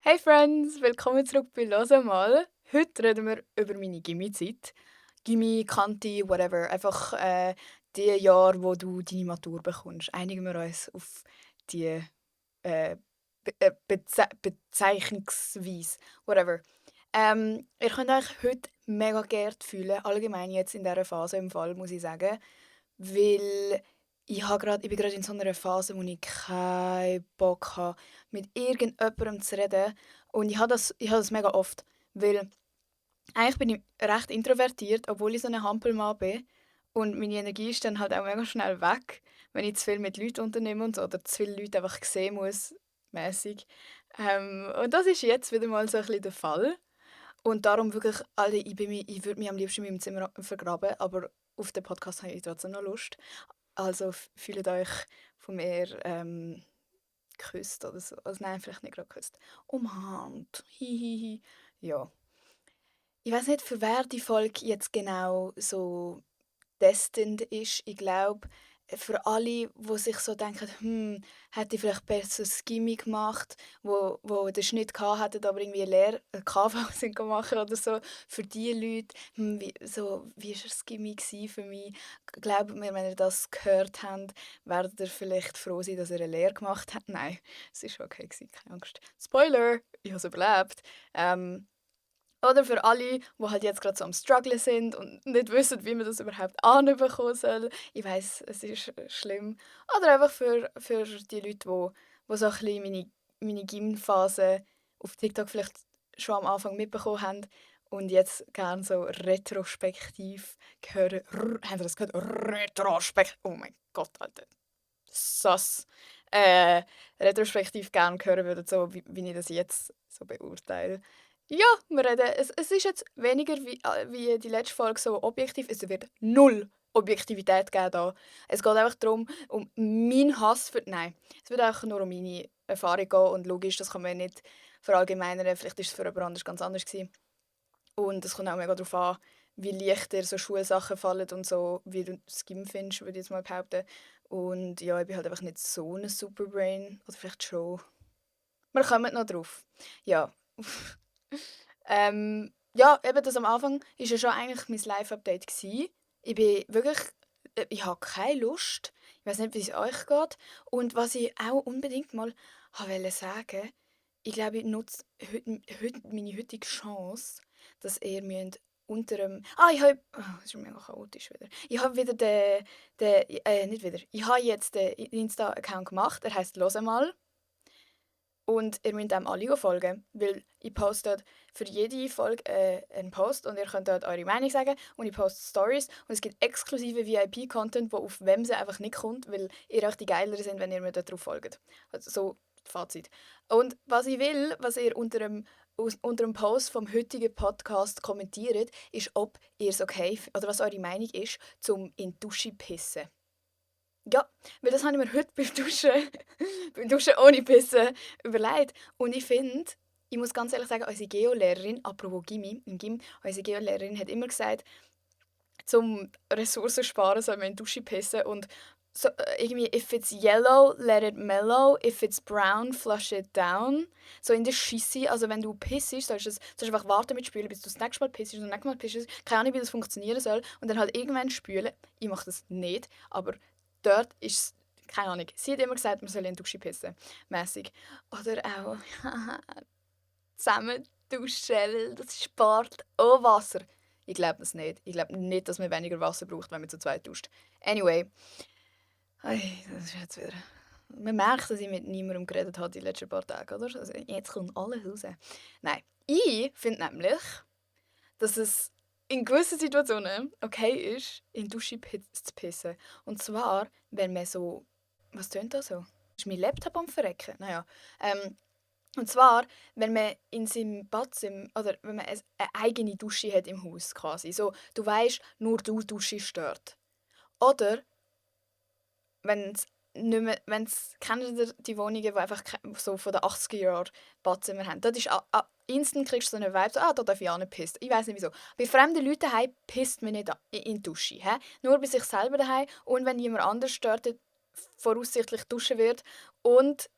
Hey Friends, willkommen zurück bei «Los mal». Heute reden wir über meine Gymi-Zeit. Gymi, Kanti, whatever. Einfach die Jahre, wo du deine Matur bekommst. Einigen wir uns auf die Bezeichnungsweise. Whatever. Ihr könnt euch heute mega geehrt fühlen, allgemein jetzt in dieser Phase im Fall, muss ich sagen. Weil ich bin gerade in so einer Phase, wo ich keinen Bock habe, mit irgendjemandem zu reden. Und ich habe das mega oft. Weil eigentlich bin ich recht introvertiert, obwohl ich so ein Hampelmann bin. Und meine Energie ist dann halt auch mega schnell weg, wenn ich zu viel mit Leuten unternehme und so, oder zu viele Leute einfach sehen muss, mäßig. Und das ist jetzt wieder mal so ein bisschen der Fall. Und darum wirklich, Alter, ich würde mich am liebsten in meinem Zimmer vergraben, aber auf den Podcast habe ich trotzdem noch Lust. Also fühlt euch von mir geküsst oder so. Also nein, vielleicht nicht gerade geküsst. Umarmt. Hihihi. Ja. Ich weiß nicht, für wer die Folge jetzt genau so destined ist. Ich glaube, für alle, die sich so denken, hätte ich vielleicht besser das Gymi gemacht, wo den Schnitt hatten, aber irgendwie KV sind machen oder so. Für die Leute, wie war das Gymi für mich? Glaubt mir, wenn ihr das gehört habt, werdet ihr vielleicht froh sein, dass ihr eine Lehre gemacht habt. Nein, es war okay, keine Angst. Spoiler, ich habe es überlebt. Oder für alle, die halt jetzt gerade so am Strugglen sind und nicht wissen, wie man das überhaupt anbekommen soll. Ich weiß, es ist schlimm. Oder einfach für die Leute, die so ein bisschen meine Gym-Phase auf TikTok vielleicht schon am Anfang mitbekommen haben und jetzt gerne so retrospektiv hören. Haben Sie das gehört? Retrospektiv. Oh mein Gott, Alter. Sass. Retrospektiv gerne hören würden, so wie ich das jetzt so beurteile. Ja, es ist jetzt weniger wie die letzte Folge so objektiv. Es wird null Objektivität geben da. Es geht einfach darum, um meinen Hass für... Nein, es wird einfach nur um meine Erfahrung gehen und logisch, das kann man nicht verallgemeinern. Vielleicht ist es für jemand anderes ganz anders gewesen. Und es kommt auch mega darauf an, wie leicht dir so Schulsachen fallen und so, wie du das Gym findest, würde ich jetzt mal behaupten. Und ja, ich bin halt einfach nicht so ein Superbrain. Oder vielleicht schon. Wir kommen noch drauf. Ja. Ja, eben das am Anfang war ja schon eigentlich mein Live-Update gsi. Ich bin wirklich ich habe keine Lust. Ich weiß nicht, wie es euch geht. Und was ich auch unbedingt mal wollte sagen, ich glaube, ich nutze meine heutige Chance, dass ihr müsst unter dem... ich habe... das ist mega chaotisch wieder. Ich habe wieder nicht wieder. Ich habe jetzt den Insta-Account gemacht. Er heisst «Los mal». Und ihr müsst dem alle folgen, weil ich poste dort für jede Folge einen Post und ihr könnt dort eure Meinung sagen und ich poste Stories und es gibt exklusive VIP-Content, wo auf Wemse einfach nicht kommt, weil ihr euch die geileren sind, wenn ihr mir dort drauf folgt. Also so Fazit. Und was ich will, was ihr unter dem Post vom heutigen Podcast kommentiert, ist, ob ihr es okay oder was eure Meinung ist zum in die Dusche pissen. Ja, weil das habe ich mir heute beim Duschen beim Duschen ohne Pissen überlegt. Und ich finde, ich muss ganz ehrlich sagen, unsere Geo-Lehrerin, apropos Gymi, im Gym, unsere Geo-Lehrerin hat immer gesagt, zum Ressourcen sparen soll man in die Dusche pissen und so, irgendwie, if it's yellow, let it mellow, if it's brown, flush it down. So in der Scheisse, also wenn du pissest, sollst du einfach warten mit Spülen, bis du das nächste Mal pissest und das nächste Mal pissest. Keine Ahnung, wie das funktionieren soll. Und dann halt irgendwann spülen. Ich mache das nicht, aber dort ist es, keine Ahnung. Sie hat immer gesagt, man soll in die Dusche pissen. Mässig. Oder auch zusammen duschen, das spart auch Wasser. Ich glaube das nicht. Ich glaube nicht, dass man weniger Wasser braucht, wenn man zu zweit duscht. Anyway. Ei, das ist jetzt wieder... Man merkt, dass ich mit niemandem geredet habe die letzten paar Tage, oder? Also jetzt kommt alles raus. Nein, ich finde nämlich, dass es in gewissen Situationen okay ist, in die Dusche zu pissen. Und zwar, wenn man so... Was tönt da so? Ist mein Laptop am Verrecken? Naja. Und zwar, wenn man in seinem Badzimmer, oder wenn man eine eigene Dusche hat im Haus quasi. So, du weißt, nur du duschst dort. Oder wenn's nicht mehr, kennt ihr die Wohnungen, die einfach so von den 80er Jahren Badzimmer haben? Dort ist instant kriegst du so eine Vibe, so, da darf ich auch nicht pissen. Ich weiß nicht wieso. Bei fremden Leuten daheim pisst man nicht in die Dusche. He? Nur bei sich selber daheim und wenn jemand anders dort voraussichtlich duschen wird. Und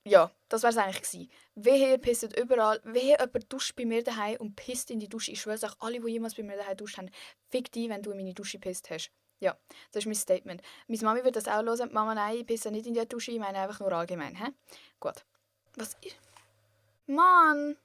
ja, das war es eigentlich gewesen. Wehe, ihr pisst überall. Wehe, jemand duscht bei mir daheim und pisst in die Dusche. Ich schwöre euch, alle, die jemals bei mir daheim duscht haben, fick dich, wenn du in meine Dusche pisst hast. Ja, das ist mein Statement. Meine Mami wird das auch hören. Mama, nein, ich pisse nicht in die Dusche, ich meine einfach nur allgemein. Hä? Gut. Was ist... Mann!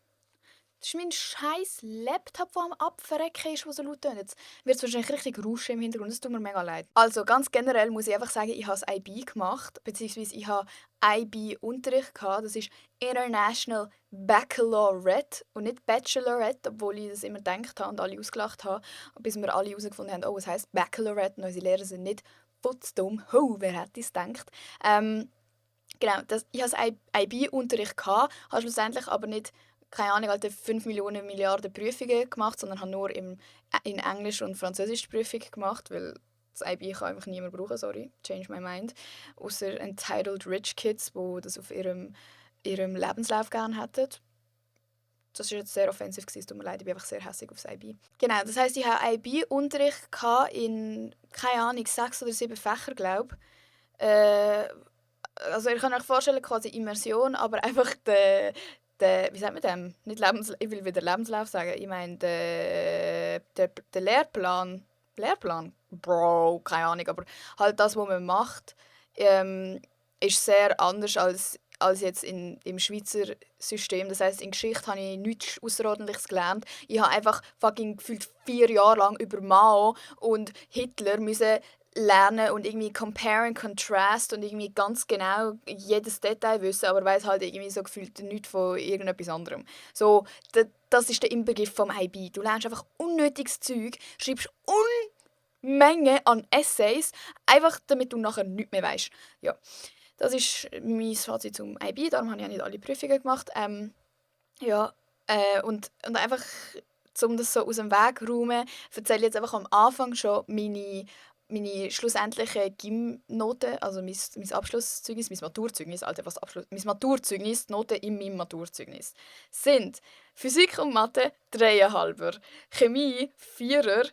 Das ist mein scheiß Laptop, der am Abverrecken ist, der so laut tönt. Jetzt wird es wahrscheinlich richtig rauschen im Hintergrund. Das tut mir mega leid. Also ganz generell muss ich einfach sagen, ich habe das IB gemacht, beziehungsweise ich habe IB-Unterricht gehabt. Das ist International Baccalaureate und nicht Bachelorette, obwohl ich das immer gedacht habe und alle ausgelacht habe, bis wir alle herausgefunden haben, oh, es heisst Baccalaureate und unsere Lehrer sind nicht putzdumm. Oh, wer hätte es gedacht? Genau, ich hatte IB-Unterricht, habe schlussendlich aber nicht, keine Ahnung, halt 5 Millionen Milliarden Prüfungen gemacht, sondern habe nur in Englisch und Französisch die Prüfung gemacht, weil das IB kann einfach niemand brauchen, sorry, change my mind. Außer entitled rich kids, die das auf ihrem Lebenslauf gerne hätten. Das war jetzt sehr offensiv, es tut mir leid, ich bin einfach sehr hässlich aufs IB. Genau, das heisst, ich hatte IB-Unterricht in, keine Ahnung, 6 oder 7 Fächern, glaube ich. Also ich kann euch vorstellen, quasi Immersion, aber einfach wie sagt man dem? Nicht ich will wieder Lebenslauf sagen. Ich meine, der Lehrplan. Lehrplan? Bro, keine Ahnung. Aber halt das, was man macht, ist sehr anders als jetzt im Schweizer System. Das heisst, in Geschichte habe ich nichts Außerordentliches gelernt. Ich habe einfach fucking gefühlt 4 Jahre lang über Mao und Hitler müssen lernen und irgendwie compare and contrast und irgendwie ganz genau jedes Detail wissen, aber weiß halt irgendwie so gefühlt nichts von irgendetwas anderem. So, das ist der Inbegriff vom IB. Du lernst einfach unnötiges Zeug, schreibst Unmengen an Essays, einfach damit du nachher nichts mehr weißt. Ja, das ist mein Fazit zum IB, darum habe ich auch nicht alle Prüfungen gemacht. Ja, und einfach, um das so aus dem Weg zu räumen, erzähle ich jetzt einfach am Anfang schon meine schlussendlichen Gym-Noten, also mein Abschlusszeugnis, mein Maturzeugnis, Alter, was Abschluss, mein Maturzeugnis, die Noten in meinem Maturzeugnis, sind Physik und Mathe 3,5, Chemie 4,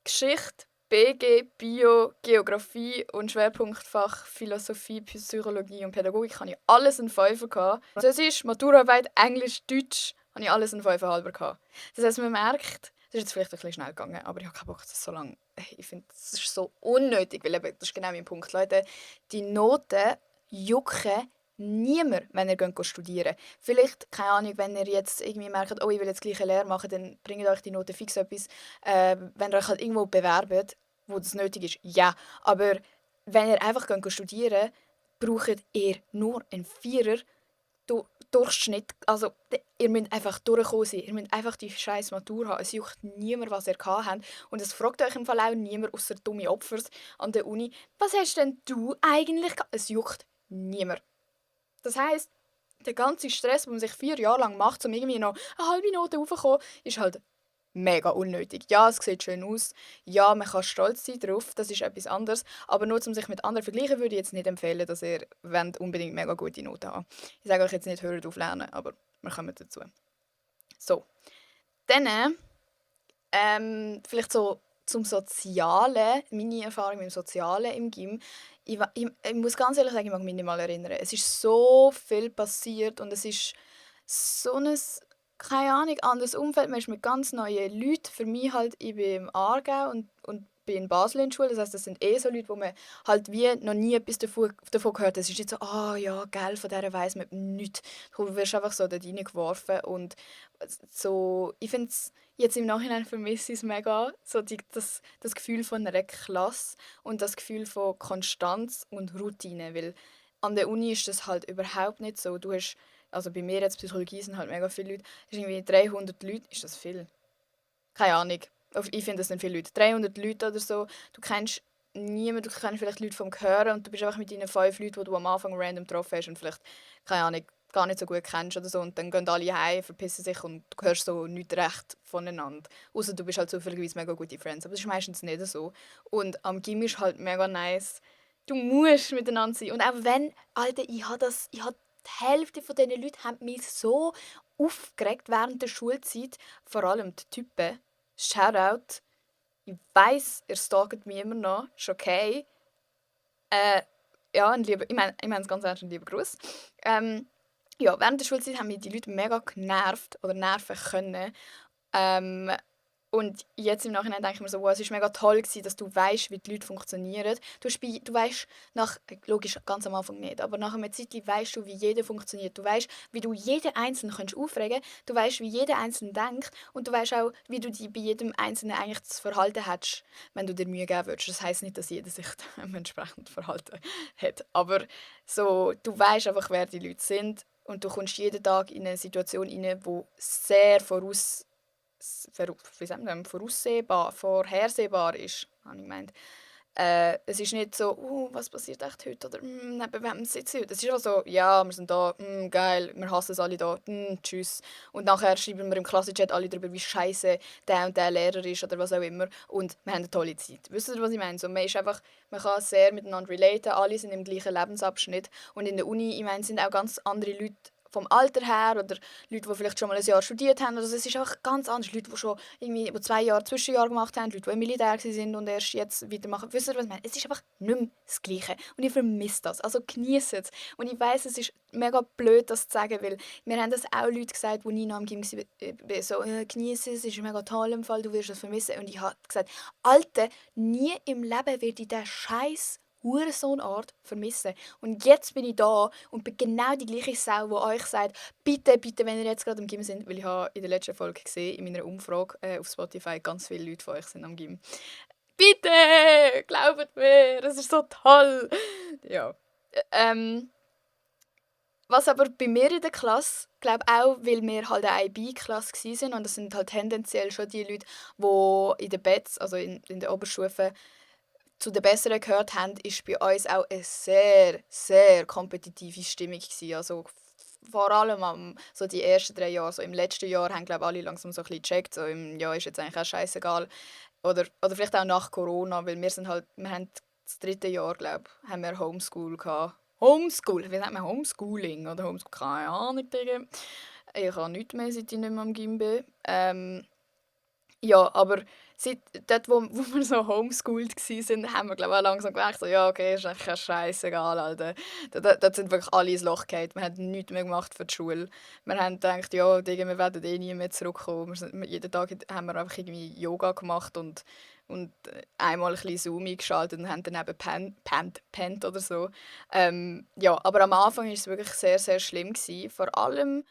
Geschichte, BG, Bio, Geografie und Schwerpunktfach Philosophie, Psychologie und Pädagogik habe ich alles ein 5 gehabt. Französisch, Maturarbeit, Englisch, Deutsch habe ich alles ein 5,5 gehabt. Das heisst, man merkt, das ist jetzt vielleicht ein bisschen schnell gegangen, aber ich habe keinen Bock, das so lange... Ich finde, das ist so unnötig, weil eben, das ist genau mein Punkt. Leute, die Noten jucken niemand, wenn ihr studieren geht. Vielleicht, keine Ahnung, wenn ihr jetzt irgendwie merkt, oh, ich will jetzt gleich eine Lehre machen, dann bringt euch die Noten fix etwas. Wenn ihr euch halt irgendwo bewerbt, wo das nötig ist, ja. Aber wenn ihr einfach studieren geht, braucht ihr nur einen Vierer Durchschnitt. Also, ihr müsst einfach durchkommen sein. Ihr müsst einfach die scheiß Matur haben. Es juckt niemand, was ihr gehabt habt. Und es fragt euch im Fall auch niemand, außer dumme Opfer an der Uni, was hast denn du eigentlich gehabt? Es juckt niemand. Das heisst, der ganze Stress, den man sich 4 Jahre lang macht, um irgendwie noch eine halbe Note raufzukommen, ist halt mega unnötig. Ja, es sieht schön aus. Ja, man kann stolz sein darauf, das ist etwas anderes. Aber nur um sich mit anderen zu vergleichen, würde ich jetzt nicht empfehlen, dass ihr unbedingt mega gute Noten habt. Ich sage euch jetzt nicht, hört auf lernen, aber wir kommen dazu. So, dann vielleicht so zum Sozialen, meine Erfahrung mit dem Sozialen im Gym. Ich muss ganz ehrlich sagen, ich mag mich nicht mal erinnern. Es ist so viel passiert und es ist so ein, keine Ahnung, anderes Umfeld. Man ist mit ganz neuen Leuten. Für mich halt, ich bin im Aargau und bin in Basel in der Schule. Das heisst, das sind so Leute, wo man halt wie noch nie etwas davon gehört hat. Es ist nicht so, ja, gell, von dieser weiss man nichts. Du wirst einfach so dort reingeworfen und so, ich finde es jetzt im Nachhinein vermisse ich es mega, so das Gefühl von einer Klasse und das Gefühl von Konstanz und Routine, weil an der Uni ist das halt überhaupt nicht so. Du hast, also bei mir jetzt Psychologie sind halt mega viele Leute, das ist irgendwie 300 Leute, ist das viel? Keine Ahnung, ich finde das sind viele Leute. 300 Leute oder so, du kennst niemanden, du kennst vielleicht Leute vom Hören und du bist einfach mit deinen 5 Leuten, die du am Anfang random getroffen hast und vielleicht, keine Ahnung, gar nicht so gut kennst oder so und dann gehen alle heim, verpissen sich und du hörst so nichts recht voneinander. Außer du bist halt zufälligerweise mega gute Friends, aber das ist meistens nicht so. Und am Gym ist halt mega nice. Du musst miteinander sein. Und auch wenn, Alter, ich habe die Hälfte von diesen Leuten haben mich so aufgeregt während der Schulzeit, vor allem die Typen. Shoutout. Ich weiss, ihr stalkt mich immer noch, ist okay. Ja, ich meine es ganz ernst, ein lieber Gruß. Ja, während der Schulzeit haben mich die Leute mega genervt oder nerven können. Ähm, und jetzt im Nachhinein denke ich mir so: «Wow, es war mega toll gewesen, dass du weißt, wie die Leute funktionieren.» Du weisst nach logisch ganz am Anfang nicht, aber nach einer Zeitchen weisst du, wie jeder funktioniert. Du weißt, wie du jeden Einzelnen aufregen kannst, du weißt, wie jeder Einzelne denkt und du weißt auch, wie du dich bei jedem Einzelnen eigentlich das Verhalten hättest, wenn du dir Mühe geben würdest. Das heisst nicht, dass jeder sich entsprechend verhalten hat, aber so, du weißt einfach, wer die Leute sind und du kommst jeden Tag in eine Situation rein, die sehr wie sagt man, vorhersehbar ist, habe ich gemeint. Es ist nicht so, was passiert echt heute? Oder neben wem sitzen heute? Es ist auch so, ja, wir sind da, geil, wir hassen es alle da, tschüss. Und nachher schreiben wir im Klassenchat alle darüber, wie scheiße der und der Lehrer ist oder was auch immer. Und wir haben eine tolle Zeit. Wisst ihr, was ich meine? So, man kann sehr miteinander relaten, alle sind im gleichen Lebensabschnitt. Und in der Uni, ich meine, sind auch ganz andere Leute vom Alter her oder Leute, die vielleicht schon mal ein Jahr studiert haben. Also es ist einfach ganz anders. Leute, die schon irgendwie 2 Jahre Zwischenjahr gemacht haben, Leute, die im Militär waren und erst jetzt weitermachen. Wisst ihr, was ich meine? Es ist einfach nicht mehr das Gleiche. Und ich vermisse das. Also genieße es. Und ich weiss, es ist mega blöd, das zu sagen, weil mir haben das auch Leute gesagt, die ich noch am Gym war, so, genieße es, ist mega toll im Fall, du wirst es vermissen. Und ich habe gesagt, Alter, nie im Leben werde ich diesen Scheiß Hurensohnart vermissen. Und jetzt bin ich da und bin genau die gleiche Sau, die euch sagt, bitte, bitte, wenn ihr jetzt gerade am Gym sind, weil ich habe in der letzten Folge gesehen, in meiner Umfrage auf Spotify, ganz viele Leute von euch sind am Gym. Bitte, glaubt mir, das ist so toll. Ja. Was aber bei mir in der Klasse, glaube auch, weil wir halt eine IB-Klasse waren und das sind halt tendenziell schon die Leute, die in den Bets, also in der Oberstufe, zu den Besseren gehört haben, ist bei uns auch eine sehr, sehr kompetitive Stimmung gewesen. Also vor allem so die ersten 3 Jahre. So im letzten Jahr haben glaube alle langsam so ein bisschen gecheckt, so im Jahr ist jetzt eigentlich auch scheißegal. Oder vielleicht auch nach Corona, weil wir haben das 3. Jahr, glaube haben wir Homeschool gehabt. Homeschool, wie sagt man Homeschooling oder Homeschool? Keine Ahnung, Digga. Ich habe nichts mehr, seit ich nicht mehr am Gym bin. Ja, aber dort, wo wir so homeschooled waren, haben wir glaube ich auch langsam gemerkt, so, ja, okay, ist eigentlich scheißegal, Alter. Dort sind wirklich alle ins Loch gefallen. Wir haben nichts mehr gemacht für die Schule. Wir haben gedacht, ja, Digga, wir werden eh nie mehr zurückkommen. Jeden Tag haben wir einfach irgendwie Yoga gemacht und einmal ein bisschen Zoom eingeschaltet und haben dann eben pennt oder so. Ja, aber am Anfang war es wirklich sehr, sehr schlimm gewesen. Vor allem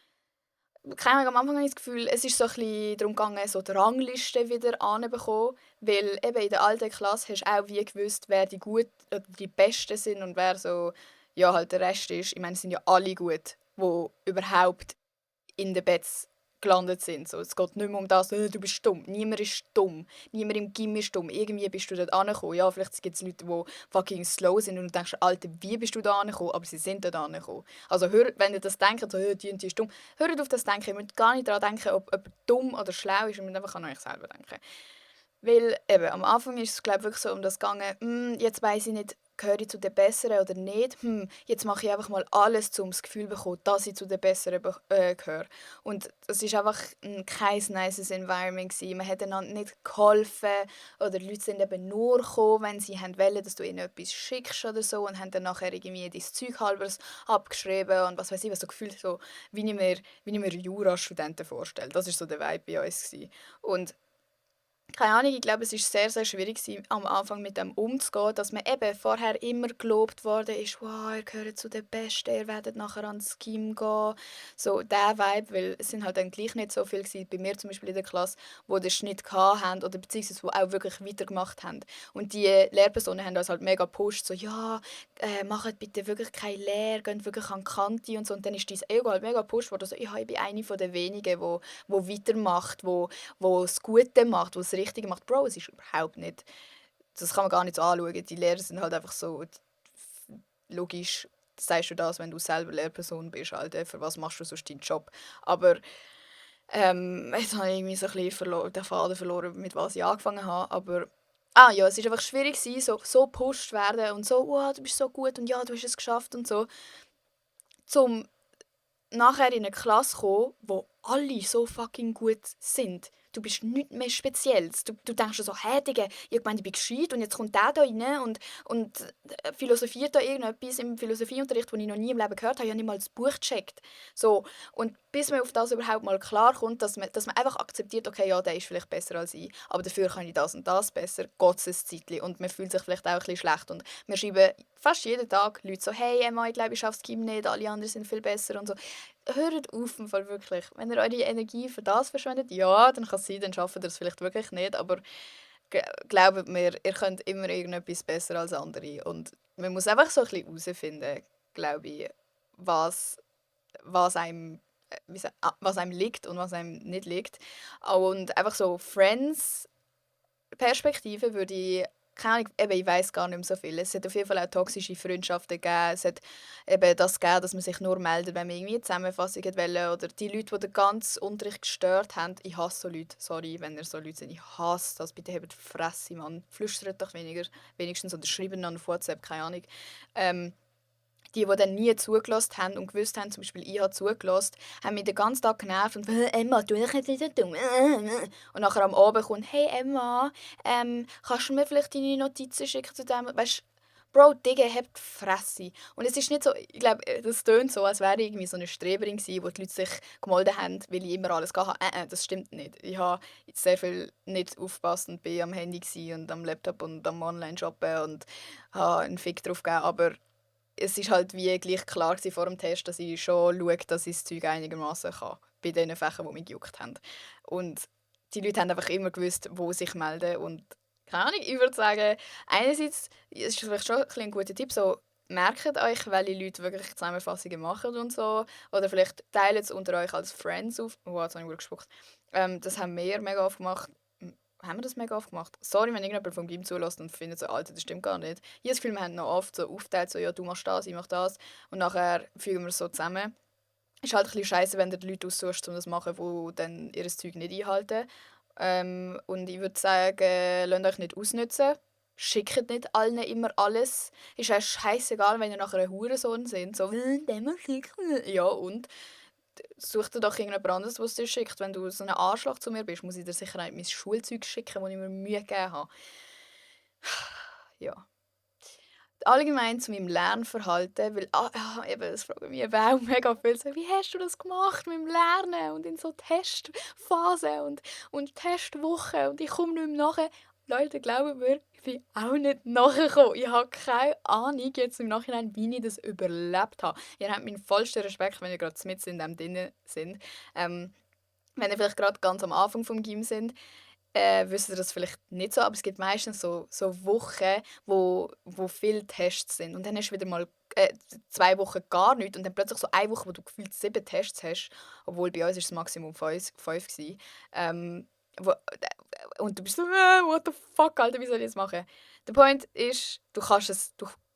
keine Ahnung, am Anfang habe ich das Gefühl, es ist so ein bisschen darum gegangen, so die Rangliste wieder anzubekommen. Weil eben in der alten Klasse hast du auch wie gewusst, wer die gut oder die Besten sind und wer so, ja, halt der Rest ist. Ich meine, es sind ja alle gut, die überhaupt in den Bets gelandet sind. So, es geht nicht mehr um das, du bist dumm. Niemand ist dumm. Niemand im Gym ist dumm. Irgendwie bist du dort angekommen. Ja, vielleicht gibt es Leute, die fucking slow sind und du denkst, Alter, wie bist du da angekommen? Aber sie sind dort angekommen. Also wenn ihr das denkt, so, die und die ist dumm, hört auf das denken. Ihr müsst gar nicht daran denken, ob jemand dumm oder schlau ist. Ihr müsst einfach an euch selber denken. Weil eben, am Anfang ist es glaube wirklich so um das gegangen, jetzt weiss ich nicht, gehöre ich zu den Besseren oder nicht. Jetzt mache ich einfach mal alles, um das Gefühl zu bekommen, dass ich zu den Besseren gehöre. Und es war einfach kein nices Environment gewesen. Man hat einander nicht geholfen oder die Leute sind eben nur gekommen, wenn sie wollen, dass du ihnen etwas schickst oder so und haben dann nachher irgendwie dein Zeug halbers abgeschrieben und was weiß ich, was so gefühlt so, wie ich mir Jurastudenten vorstelle. Das war so der Vibe bei uns gewesen. Und keine Ahnung, ich glaube, es war sehr, sehr schwierig am Anfang mit dem umzugehen, dass man eben vorher immer gelobt worden ist, wow, ihr gehört zu den Besten, ihr werdet nachher ans Gym gehen. So der Vibe, weil es sind halt dann gleich nicht so viele gewesen, bei mir zum Beispiel in der Klasse, die den Schnitt hatten oder beziehungsweise die auch wirklich weitergemacht haben. Und die Lehrpersonen haben uns halt mega gepusht, so ja, macht bitte wirklich keine Lehre, geht wirklich an die Kante und so. Und dann ist dein Ego halt mega gepusht worden, so, ich bin eine von den wenigen, die weitermacht, wo das Gute macht, wo das Richtige macht. Bro, es ist überhaupt nicht. Das kann man gar nicht so anschauen. Die Lehrer sind halt einfach so. Logisch sagst du das, wenn du selber Lehrperson bist. Halt, für was machst du sonst deinen Job? Aber jetzt habe ich irgendwie so ein bisschen den Faden verloren, mit was ich angefangen habe. Aber ja, es war einfach schwierig, so gepusht werden und so, wow, du bist so gut und ja, du hast es geschafft und so. Zum nachher in eine Klasse kommen, wo alle so fucking gut sind. Du bist nichts mehr Spezielles. Du denkst dir so, hä, Digga, ich meine, ich bin gescheit und jetzt kommt der da rein und philosophiert da irgendetwas im Philosophieunterricht, das ich noch nie im Leben gehört habe. Ich habe nicht mal das Buch gecheckt. So, und bis man auf das überhaupt mal klarkommt, dass man einfach akzeptiert, okay, ja, der ist vielleicht besser als ich, aber dafür kann ich das und das besser, geht es ein Zeitchen. Und man fühlt sich vielleicht auch ein bisschen schlecht. Und wir schreiben fast jeden Tag Leute so, hey Emma, ich glaube, ich schaffe es Gym nicht, alle anderen sind viel besser und so. Hört auf, im Fall wirklich. Wenn ihr eure Energie für das verschwendet, ja, dann kann es sein, dann schafft ihr es vielleicht wirklich nicht, aber glaubt mir, ihr könnt immer irgendetwas besser als andere. Und man muss einfach so ein bisschen herausfinden, glaube ich, was, was einem was einem liegt und was einem nicht liegt. Und einfach so Friends-Perspektive würde ich, keine Ahnung, eben, ich weiß gar nicht mehr so viel. Es hat auf jeden Fall auch toxische Freundschaften gegeben. Es hat eben das gegeben, dass man sich nur meldet, wenn man irgendwie eine Zusammenfassung wollte. Oder die Leute, die den ganzen Unterricht gestört haben. Ich hasse so Leute. Sorry, wenn ihr so Leute seid. Ich hasse das. Bitte habt die Fresse, Mann. Flüstert doch wenigstens oder schreibt noch auf WhatsApp, keine Ahnung. Die dann nie zugelassen haben und gewusst haben, zum Beispiel ich habe zugelassen, haben mich den ganzen Tag genervt und «Emma, tu dich jetzt nicht so dumm.» Und nachher am Abend kommt «Hey Emma, kannst du mir vielleicht deine Notizen schicken zu dem?» Weißt du, Bro, Digga, hab die Fresse. Und es ist nicht so, ich glaube, das tönt so, als wäre ich irgendwie so eine Streberin gewesen, wo die Leute sich gemeldet haben, weil ich immer alles gehabt habe. Das stimmt nicht. Ich habe sehr viel nicht aufgepasst und bin am Handy gewesen und am Laptop und am Online-Shoppen und habe einen Fick drauf gegeben, aber es ist halt wie gleich klar gewesen vor dem Test, dass ich schon schaue, dass ich das Zeug einigermaßen kann. Bei den Fächern, die mich gejuckt haben. Und die Leute haben einfach immer gewusst, wo sich melden. Und keine Ahnung, ich würde sagen, einerseits ist es vielleicht schon ein guter Tipp, so merkt euch, welche Leute wirklich Zusammenfassungen machen und so. Oder vielleicht teilt es unter euch als Friends auf. Oh, jetzt habe ich gespuckt. Das haben wir mega oft gemacht. Haben wir das mega oft gemacht? Sorry, wenn irgendjemand vom Gym zulässt und findet so, Alter, das stimmt gar nicht. Ich habe das Gefühl, wir haben noch oft so aufgeteilt, so, ja, du machst das, ich mach das. Und nachher fügen wir es so zusammen. Ist halt ein bisschen scheiße, wenn du die Leute aussuchst, um das zu machen, die dann ihr Zeug nicht einhalten. Und ich würde sagen, lasst euch nicht ausnutzen. Schickt nicht allen immer alles. Ist auch scheißegal, wenn ihr nachher ein Hurensohn sind. So, der muss schicken. Ja, und? Such dir doch irgendjemand anderes, der es dir schickt. Wenn du so ein Arschloch zu mir bist, muss ich dir sicher nicht mein Schulzeug schicken, das ich mir Mühe gegeben habe. Ja. Allgemein zu meinem Lernverhalten, weil eben, das fragen mich eben auch mega viel, so, wie hast du das gemacht mit dem Lernen und in so Testphasen und Testwochen und ich komme nicht mehr nachher. Leute, glauben mir, ich bin auch nicht nachgekommen. Ich habe keine Ahnung jetzt im Nachhinein, wie ich das überlebt habe. Ihr habt meinen vollsten Respekt, wenn ihr gerade mit in dem drin sind. Wenn ihr vielleicht gerade ganz am Anfang vom Gym sind, wisst ihr das vielleicht nicht so, aber es gibt meistens so Wochen, wo viele Tests sind. Und dann hast du wieder mal 2 Wochen gar nichts und dann plötzlich so eine Woche, wo du gefühlt 7 Tests hast, obwohl bei uns ist das Maximum 5 gewesen. Und du bist so, what the fuck, Alter, wie soll ich das machen? Der Point ist, du kannst es,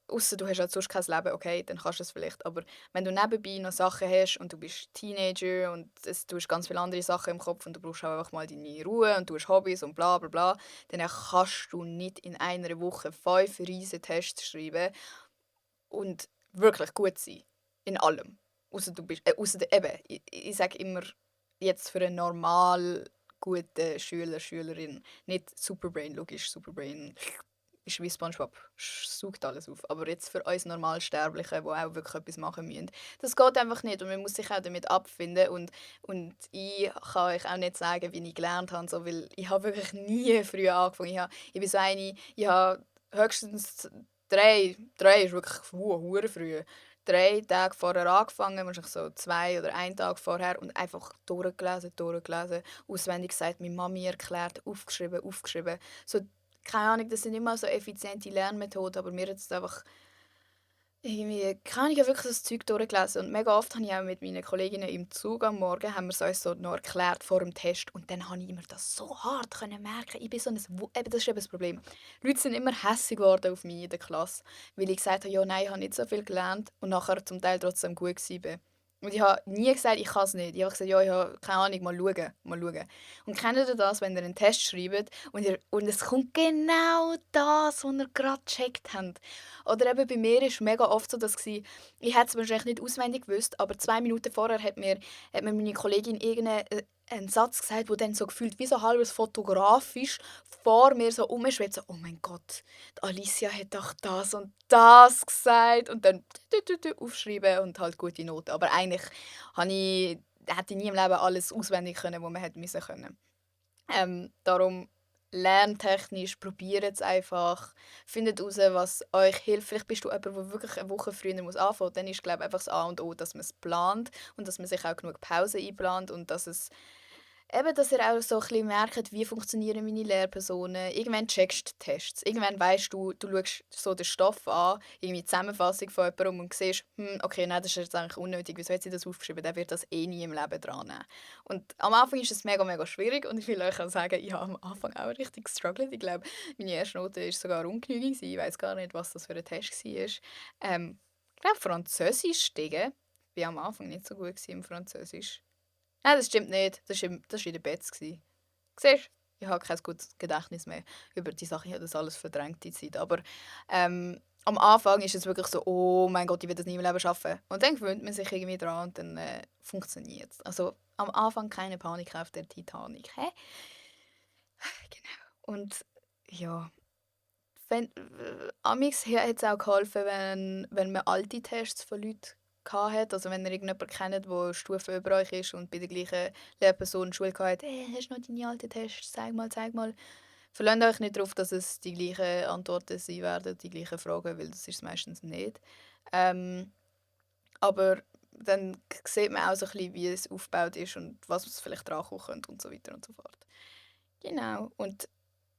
ausser du hast halt sonst kein Leben, okay, dann kannst du es vielleicht. Aber wenn du nebenbei noch Sachen hast und du bist Teenager und du hast ganz viele andere Sachen im Kopf und du brauchst auch einfach mal deine Ruhe und du hast Hobbys und bla bla bla, dann kannst du nicht in einer Woche 5 riesen Tests schreiben und wirklich gut sein. In allem. Ausser du bist, eben, ich sage immer, jetzt für einen normal guten Schüler, Schülerin, nicht Superbrain, logisch, Superbrain ist wie SpongeBob, saugt alles auf. Aber jetzt für uns Normalsterblichen, die auch wirklich etwas machen müssen, das geht einfach nicht und man muss sich auch damit abfinden und ich kann euch auch nicht sagen, wie ich gelernt habe, so, weil ich habe wirklich nie früh angefangen. Ich bin so eine, ich habe höchstens 3 ist wirklich hure früh. 3 Tage vorher angefangen, wahrscheinlich so 2 oder 1 Tag vorher und einfach durchgelesen, auswendig gesagt, meine Mami erklärt, aufgeschrieben. So, keine Ahnung, das sind immer so effiziente Lernmethoden, aber mir hat es einfach irgendwie, keine Ahnung, ich habe wirklich das Zeug durchgelesen und mega oft habe ich auch mit meinen Kolleginnen im Zug am Morgen, haben wir es uns so noch erklärt vor dem Test und dann habe ich mir das so hart können merken. Ich bin so ein, eben, das ist eben das Problem. Die Leute sind immer hässig geworden auf mich in der Klasse, weil ich gesagt habe, ja, nein, ich habe nicht so viel gelernt und nachher zum Teil trotzdem gut war. Und ich habe nie gesagt, ich kann es nicht. Ich habe gesagt, ja, ich habe keine Ahnung, mal schauen, mal schauen. Und kennt ihr das, wenn ihr einen Test schreibt und es kommt genau das, was ihr gerade gecheckt habt? Oder eben bei mir war es mega oft so, dass ich hätte es wahrscheinlich nicht auswendig gewusst, aber 2 Minuten vorher hat mir meine Kollegin irgendeinen einen Satz gesagt, der dann so gefühlt wie so halbes fotografisch vor mir so rumschwebt. So, oh mein Gott, die Alicia hat doch das und das gesagt. Und dann aufschreiben und halt gute Noten. Aber eigentlich hätte ich nie im Leben alles auswendig können, was man hätte müssen können. Darum lerntechnisch, probiert es einfach. Findet heraus, was euch hilft. Vielleicht bist du jemand, der wirklich eine Woche früher muss anfangen muss. Dann ist, glaube ich, einfach das A und O, dass man es plant und dass man sich auch genug Pause einplant und dass ihr auch so ein bisschen merkt, wie funktionieren meine Lehrpersonen. Irgendwann checkst du die Tests. Irgendwann weißt du schaust so den Stoff an, irgendwie die Zusammenfassung von jemandem und siehst, okay, nein, das ist jetzt eigentlich unnötig, wieso hat sie das aufgeschrieben? Der wird das eh nie im Leben dran nehmen. Und am Anfang ist es mega, mega schwierig und ich will euch auch sagen, ich habe am Anfang auch richtig gestruggelt. Ich glaube, meine erste Note war sogar ungenügend. Ich weiß gar nicht, was das für ein Test war. Ich glaube, Französisch stiegen. Ich war am Anfang nicht so gut im Französisch. Nein, das stimmt nicht. Das war in der Betz. Siehst du? Ich habe kein gutes Gedächtnis mehr über die Sachen. Ich habe das alles verdrängt in Zeit. Aber am Anfang ist es wirklich so, oh mein Gott, ich will das nie im Leben schaffen. Und dann gewöhnt man sich irgendwie dran und dann funktioniert es. Also am Anfang keine Panik auf der Titanic. Hä? Genau. Und ja, amix hat es auch geholfen, wenn man alte Tests von Leuten hatte. Also wenn ihr irgendjemanden kennt, der eine Stufe über euch ist und bei der gleichen Lehrperson Schule hatte, hey, hast du noch deine alten Tests? Zeig mal, zeig mal. Verlasst euch nicht darauf, dass es die gleichen Antworten sein werden, die gleichen Fragen, weil das ist es meistens nicht. Ähm, aber dann sieht man auch so ein bisschen, wie es aufgebaut ist und was es vielleicht drankommen könnte und so weiter und so fort. Genau. Und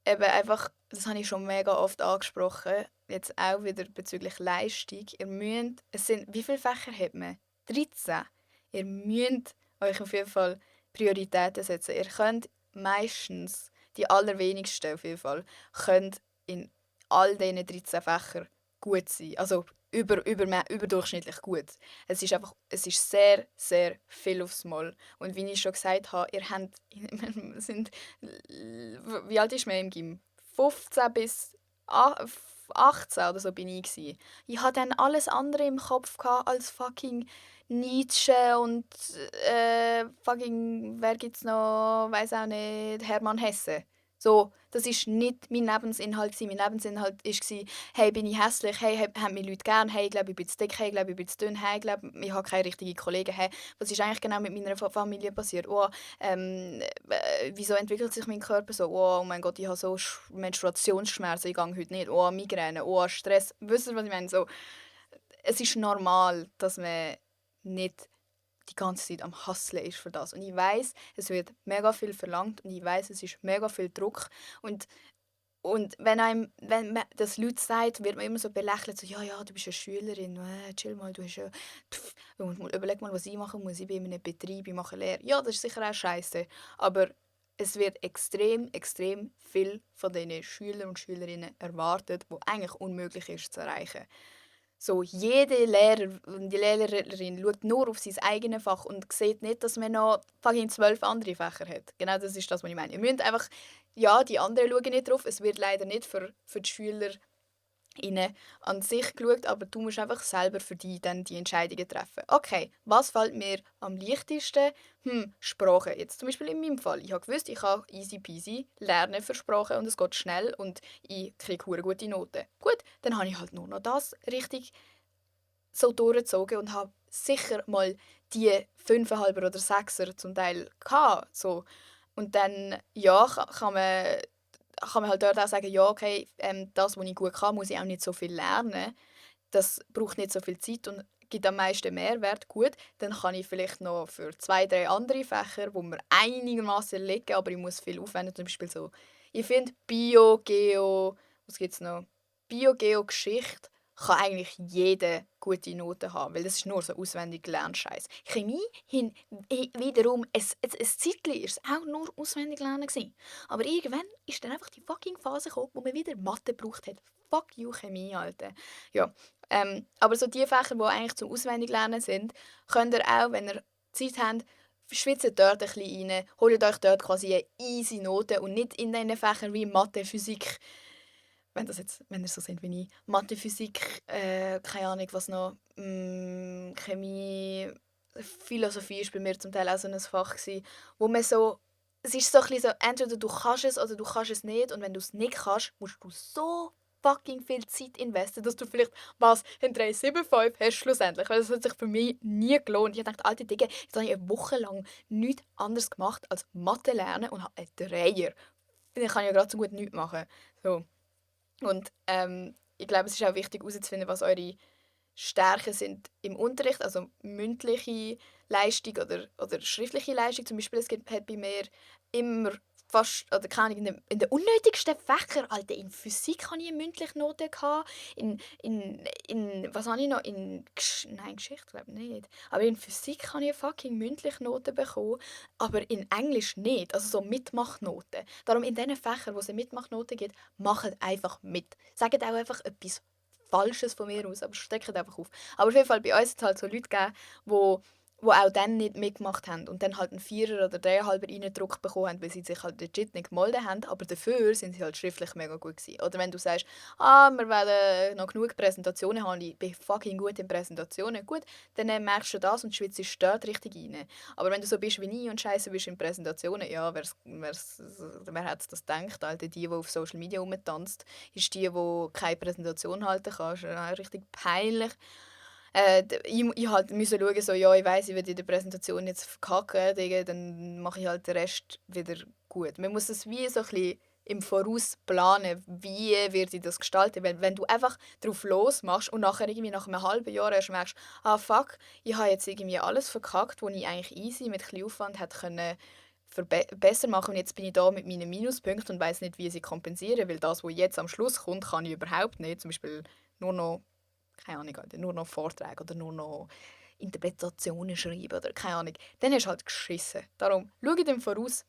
eben einfach, das habe ich schon mega oft angesprochen, jetzt auch wieder bezüglich Leistung. Wie viele Fächer hat man? 13. Ihr müsst euch auf jeden Fall Prioritäten setzen. Ihr könnt meistens, die allerwenigsten auf jeden Fall, könnt in all diesen 13 Fächern gut sein. Also überdurchschnittlich gut. Es ist sehr, sehr viel aufs Mal. Und wie ich schon gesagt habe, wir sind, wie alt ist man im Gym? 15 bis 18 oder so bin ich gsi. Ich hatte dann alles andere im Kopf als fucking Nietzsche und fucking, wer gibt's noch, weiß auch nicht, Hermann Hesse. So, das ist nicht mein Lebensinhalt gewesen. Mein Lebensinhalt war, hey, bin ich hässlich, hey, haben mich Leute gern, hey, ich glaube, ich bin zu dick, hey, ich glaube, ich bin zu dünn, hey, ich glaube, ich habe keine richtigen Kollegen, hey, was ist eigentlich genau mit meiner Familie passiert? Oh, wieso entwickelt sich mein Körper so? Oh mein Gott, ich habe so Menstruationsschmerzen, ich gehe heute nicht. Oh, Migräne, oh, Stress. Wisst ihr, was ich meine? So, es ist normal, dass man nicht die ganze Zeit am Hustlen ist für das. Und ich weiß, es wird mega viel verlangt und ich weiß, es ist mega viel Druck. Und, und wenn man das Leute sagt, wird man immer so belächelt, so, ja, ja, du bist eine Schülerin, chill mal, du hast ja, überleg mal, was ich machen muss, ich bin in einem Betrieb, ich mache Lehre. Ja, das ist sicher auch scheiße, aber es wird extrem, extrem viel von diesen Schülern und Schülerinnen erwartet, wo eigentlich unmöglich ist zu erreichen. So, jeder Lehrer und die Lehrerin schaut nur auf sein eigenes Fach und sieht nicht, dass man noch fucking 12 andere Fächer hat. Genau das ist das, was ich meine. Ihr müsst einfach, ja, die anderen schauen nicht drauf. Es wird leider nicht für die Schüler an sich geschaut, aber du musst einfach selber für dich dann die Entscheidungen treffen. Okay, was fällt mir am leichtesten? Sprache. Jetzt zum Beispiel in meinem Fall. Ich habe gewusst, ich kann easy peasy lernen für Sprache und es geht schnell und ich kriege hure gute Noten. Gut, dann habe ich halt nur noch das richtig so durchgezogen und habe sicher mal die 5,5 oder 6er zum Teil gehabt, so. Und dann, ja, kann man halt dort auch sagen, ja, okay, das, was ich gut kann, muss ich auch nicht so viel lernen. Das braucht nicht so viel Zeit und gibt am meisten Mehrwert. Gut, dann kann ich vielleicht noch für 2, 3 andere Fächer, wo mir einigermaßen liegen, aber ich muss viel aufwenden. Zum Beispiel so, ich finde Bio, Geo, was gibt es noch? Bio, Geo, Geschichte kann eigentlich jeder gute Noten haben, weil das ist nur so auswendig Lernscheiß. Chemie wiederum, ein Zeitchen war es auch nur auswendig lernen gewesen. Aber irgendwann ist dann einfach die fucking Phase gekommen, wo man wieder Mathe gebraucht hat. Fuck you, Chemie, Alter. Ja, aber so die Fächer, die eigentlich zum Auswendiglernen sind, könnt ihr auch, wenn ihr Zeit habt, schwitzt dort ein bisschen rein, holt euch dort quasi eine easy Note und nicht in diesen Fächern wie Mathe, Physik, wenn ihr so sind wie ich, Mathe, Physik, keine Ahnung, was noch, Chemie, Philosophie ist bei mir zum Teil auch so ein Fach gewesen, wo man so, es ist so ein bisschen so, entweder du kannst es oder du kannst es nicht und wenn du es nicht kannst, musst du so fucking viel Zeit investieren, dass du vielleicht was in 3,75 hast schlussendlich, weil das hat sich für mich nie gelohnt. Ich dachte, alte Digga, jetzt habe ich eine Woche lang nichts anderes gemacht als Mathe lernen und habe einen Dreier. Dann kann ich ja gerade so gut nichts machen. So. Und ich glaube, es ist auch wichtig herauszufinden, was eure Stärken sind im Unterricht, also mündliche Leistung oder schriftliche Leistung. Zum Beispiel, hat bei mir immer fast, oder keine Ahnung, in den unnötigsten Fächern, Alter, in Physik hatte ich eine mündliche Note, was habe ich noch, nein, Geschichte glaube ich nicht, aber in Physik habe ich eine fucking mündliche Note bekommen, aber in Englisch nicht, also so Mitmachnoten. Darum in diesen Fächern, wo es eine Mitmachnote gibt, macht einfach mit. Sagt auch einfach etwas Falsches von mir aus, aber steckt einfach auf. Aber auf jeden Fall, bei uns hat es halt so Leute gegeben, die auch dann nicht mitgemacht haben und dann halt einen Vierer oder 3,5 reingedrückt bekommen haben, weil sie sich halt legit nicht gemolden haben, aber dafür sind sie halt schriftlich mega gut gewesen. Oder wenn du sagst, wir werden noch genug Präsentationen haben, ich bin fucking gut in Präsentationen, gut, dann merkst du das und schwitzt dort richtig rein. Aber wenn du so bist wie ich und scheiße bist in Präsentationen, ja, wer hat das gedacht? Alter, die auf Social Media rumtanzt, ist die keine Präsentation halten kann, ist richtig peinlich. Ich halt musste schauen, so, ja, ich weiss, ich werde in der Präsentation jetzt verkacken, Digga, dann mache ich halt den Rest wieder gut. Man muss es wie so ein bisschen im Voraus planen, wie wird ich das gestalten. Weil wenn du einfach drauf losmachst und nachher irgendwie nach einem halben Jahr erst merkst, fuck, ich habe jetzt irgendwie alles verkackt, was ich eigentlich easy mit ein bisschen Aufwand hätte können besser machen und jetzt bin ich da mit meinen Minuspunkten und weiß nicht, wie ich sie kompensieren, weil das, was jetzt am Schluss kommt, kann ich überhaupt nicht. Zum Beispiel nur noch, keine Ahnung, nur noch Vorträge oder nur noch Interpretationen schreiben oder keine Ahnung. Dann hast du halt geschissen. Darum schaut im Voraus,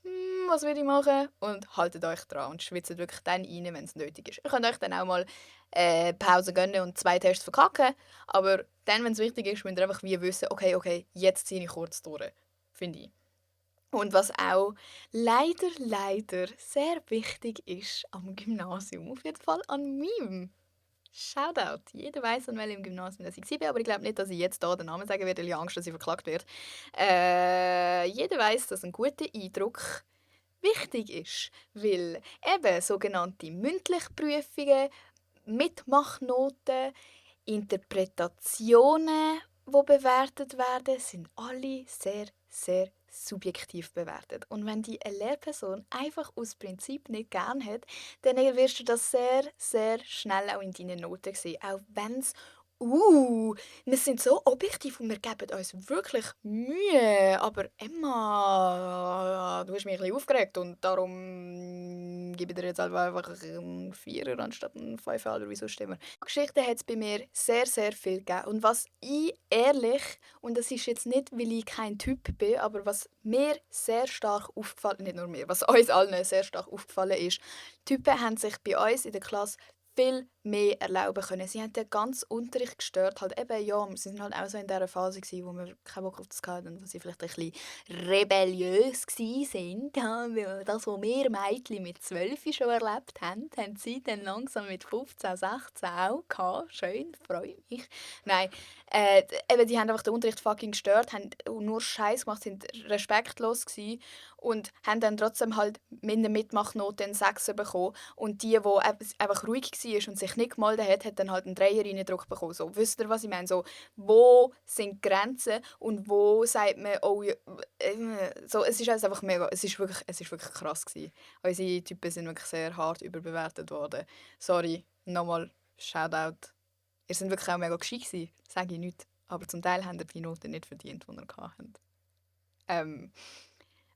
was will ich machen und haltet euch dran und schwitzt wirklich dann rein, wenn es nötig ist. Ihr könnt euch dann auch mal Pause gönnen und 2 Tests verkacken, aber dann, wenn es wichtig ist, müsst ihr einfach wie wissen, okay, jetzt ziehe ich kurz durch, finde ich. Und was auch leider sehr wichtig ist am Gymnasium, auf jeden Fall an meinem Shoutout. Jeder weiß, an welchem Gymnasium ich war, aber ich glaube nicht, dass ich jetzt hier den Namen sagen werde, weil ich Angst, dass ich verklagt werde. Jeder weiß, dass ein guter Eindruck wichtig ist, weil eben sogenannte mündliche Prüfungen, Mitmachnoten, Interpretationen, die bewertet werden, sind alle sehr subjektiv bewertet. Und wenn die eine Lehrperson einfach aus Prinzip nicht gern hat, dann wirst du das sehr schnell auch in deinen Noten sehen. Auch wenn es wir sind so objektiv und wir geben uns wirklich Mühe. Aber Emma, du hast mich ein bisschen aufgeregt und darum gebe ich dir jetzt einfach einen Vierer anstatt einen Fünfer oder wieso stimmen. Geschichten hat es bei mir sehr viel gegeben. Und was ich ehrlich, und das ist jetzt nicht, weil ich kein Typ bin, aber was mir sehr stark aufgefallen, nicht nur mir, was uns allen sehr stark aufgefallen ist, Typen haben sich bei uns in der Klasse viel mehr erlauben können. Sie haben den ganzen Unterricht gestört. Halt eben, ja, sie sind halt auch so in dieser Phase gewesen, wo wir keinen Bock auf das hatten und wo sie vielleicht ein bisschen rebelliös waren. Ja, weil das, was wir Mädchen mit 12 schon erlebt haben, haben sie dann langsam mit 15, 16 auch gehabt. Schön, freue mich. Nein, eben, die haben einfach den Unterricht fucking gestört, haben nur Scheiß gemacht, sind respektlos gewesen und haben dann trotzdem halt mit einer Mitmachnote einen 6 bekommen. Und die einfach ruhig war und sich nicht gemeldet hat dann halt einen Dreier reingedrückt bekommen. So, wisst ihr, was ich meine? So, wo sind die Grenzen und wo sagt man, oh, ja, so, es ist also einfach mega, es ist wirklich krass gewesen. Unsere Typen sind wirklich sehr hart überbewertet worden. Sorry, nochmal, Shoutout. Ihr seid wirklich auch mega gescheit gewesen, sage ich nicht. Aber zum Teil haben ihr die Noten nicht verdient, die ihr hattet.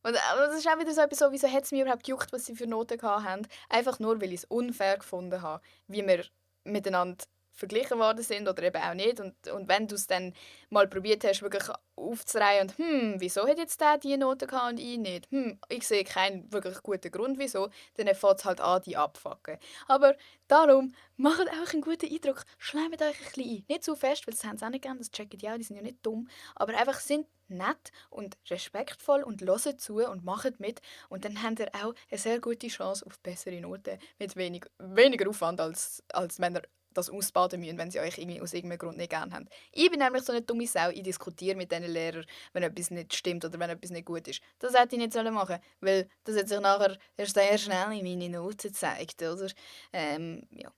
Aber das ist auch wieder so etwas, so, wieso hat es mich überhaupt gejuckt, was sie für Noten hatten. Einfach nur, weil ich es unfair gefunden habe, wie wir miteinander verglichen worden sind oder eben auch nicht. Und wenn du es dann mal probiert hast, wirklich aufzureihen und wieso hat jetzt der die Note gehabt und ich nicht? Ich sehe keinen wirklich guten Grund, wieso. Dann fängt es halt an, die abfucken. Aber darum, macht euch einen guten Eindruck. Schleimt euch ein bisschen ein. Nicht zu fest, weil das haben sie auch nicht gerne, das checken die auch, die sind ja nicht dumm. Aber einfach sind nett und respektvoll und hören zu und macht mit. Und dann habt ihr auch eine sehr gute Chance auf bessere Noten mit weniger Aufwand, als wenn ihr das ausbaden müsst, wenn sie euch irgendwie aus irgendeinem Grund nicht gerne haben. Ich bin nämlich so eine dumme Sau, ich diskutiere mit diesen Lehrern, wenn etwas nicht stimmt oder wenn etwas nicht gut ist. Das hätte ich nicht machen sollen, weil das hat sich nachher erst sehr schnell in meine Noten gezeigt, oder? Ja.